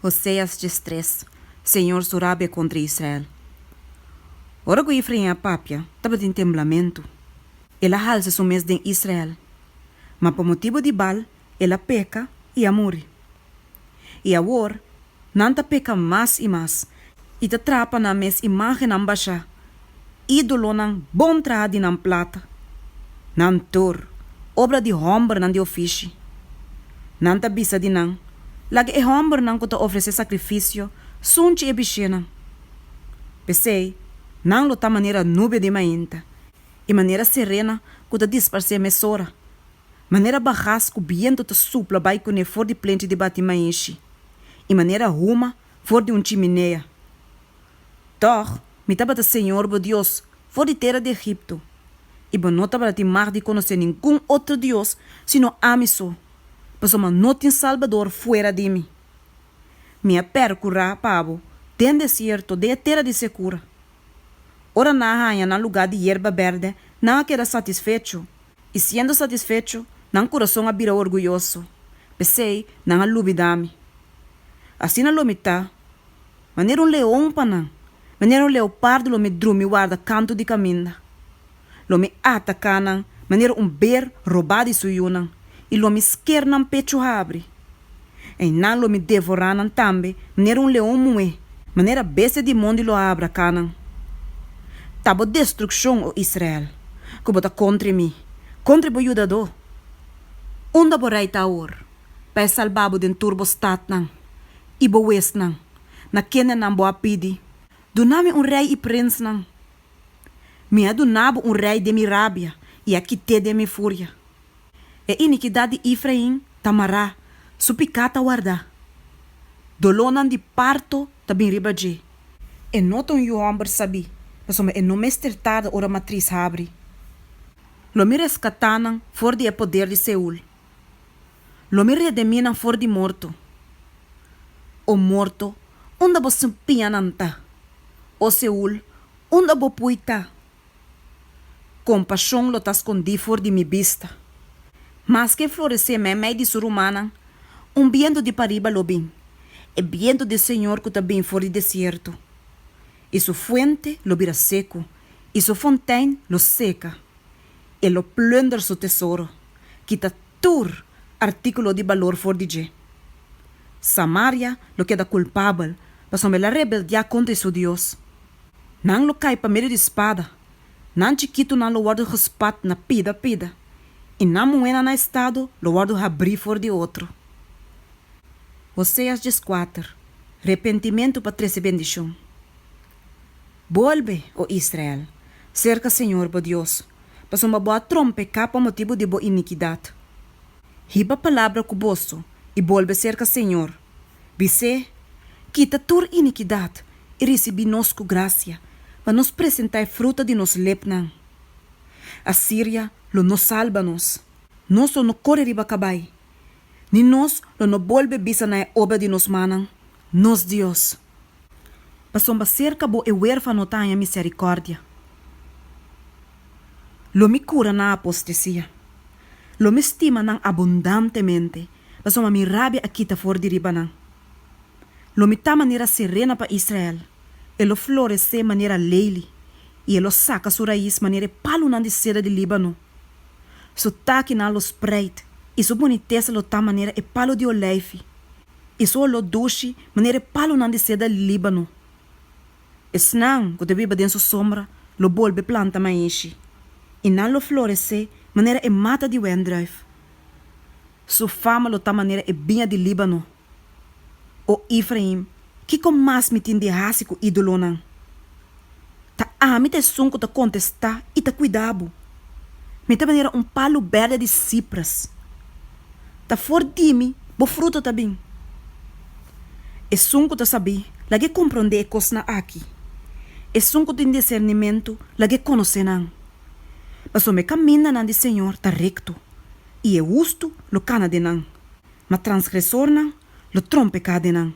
Hoséas 13, Señor su rabia kontra Israel. Ora ku Efrain a papia, tabatin temblamentu. El a halsa su mes den Israel. Ma pa motibu di Baal, el a peka i a muri. I awor, nan ta peka mas i mas, i ta traha pa nan mes imágennan bashá, ídolonan bon traha di nan plata. Nan tur, obra di hòmbernan di ofishi. Nan ta bisa di nan, Laga e hòmbernan ku ta ofresé sakrifisio sunchi e bishénan. P'esei, nan lo ta manera nubia di mainta i manera serena ku ta disparsé mesora, manera bagas ku bientu ta supla bai kuné for di plenchi di bati maishi i manera huma for di un chiminea. Tòg, mi tabata señor bo Dios for di tera di Egipto, i bo no tabata tin mag di konosé ningun otro dios sino ami so, pasobra no tin Salbador fuera di mi. Mi a pèrkurá pa bo den desierto, den e tera di sekura. Ora nan a haña nan lugá di yerba bèrdè, nan a keda satisfecho, i siendo satisfecho, nan kurason a bira orguyoso, p'esei nan a lubidá mi. Asina lo mi ta manera un leon pa nan, manera un leopardo lo mi drumi warda kantu di kaminda. Lo mi ataká nan manera un ber robá di su yunan, i lo mi sker nan pechu habri. Einan lo mi devorá nan tambe manera un leon muhé, manera bestia di mondi lo a abraká nan. Ta bo destrukshon, o Israel, ku bo ta kontra mi, kontra bo yudadó. Unda bo rei ta awor, pa e salba bo den tur bo statnan i bo wesnan, na kendenan bo a pidi, Duna mi un rei i prensnan? Mi a duna bo un rei den mi rabia i a kit'é den mi furia. E inikidat di Efrain ta mará, su piká ta wardá. Dolónan di parto ta bin riba dje. E no ta un yu hòmber sabí, pasobra e no mester tarda ora matris habri. Lo mi reskatá nan for di e poder di Seul. Lo mi redemí nan for di morto. O morto, unda bo sumpiñanan ta? O Seul, unda bo pui ta? Kompashon lo ta skondí for di mi bista. Maske e floresé meimei di su rumannan, un bientu di pariba lo bin, e bientu di Señor ku ta bin for di desierto. I su fuente lo bira seku, i su fontein lo seka. E lo plùnder su tesoro, kita tur artíkulo di balor for di dje. Samaria lo keda kulpabel pasobra el a rebeldiá kontra su Dios. Nan lo kai pa medio di spada, nan chikitunan lo wòrdu gespat na pida pida, i nan muhénan na estado lo wòrdu habrí for di otro. Hoseas 14, Repentimentu pa trese bendishon. Bolbe, o Israel, serka señor bo Dios, pasobra bo a trompeká pa motibu di bo inikidat. Hiba palabra ku boso i bolbe serka señor. Bis'é, Kita tur inikidat i risibí nos ku grasia, pa nos presentá e fruta di nos lepnan. Asiria lo no salba nos. Nos lo no kore riba kabai, ni nos lo no bolbe bisa na e obra di nos mannan, Nos Dios! Pasobra serka bo e wérfano ta haña miserikòrdia. Lo mi kura nan apostesia. Lo mi stima nan abundantemente, pasobra mi rabia a kita for di riba nan. Lo mi ta manera serena pa Israel, e lo floresé manera leili, i e lo saka su rais manera e palunan di seda di Líbano. Su takinan lo spreit, i su bunitesa lo ta manera e palu di oleifi, i su oló dushi manera e palunan di seda di Líbano. Esnan ku ta biba den su sombra lo bolbe planta maishi, i nan lo floresé manera e mata di wendrùif. Su fama lo ta manera e biña di Líbano. O Efraim, kiko mas mi tin di hasi ku ídolonan? Ta ami ta esun ku ta kontestá i ta kuida bo. Mi ta manera un palu bèrdè di sipres. Ta for di mi bo fruta ta bin. Esun ku ta sabí, lag'é komprondé e kosnan akí. Esun ku tin disernimentu, lag'é konosé nan. Pasobra e kamindanan di señor ta rekto, i e hustu lo kana den nan, ma transgresornan lo trompeká den nan.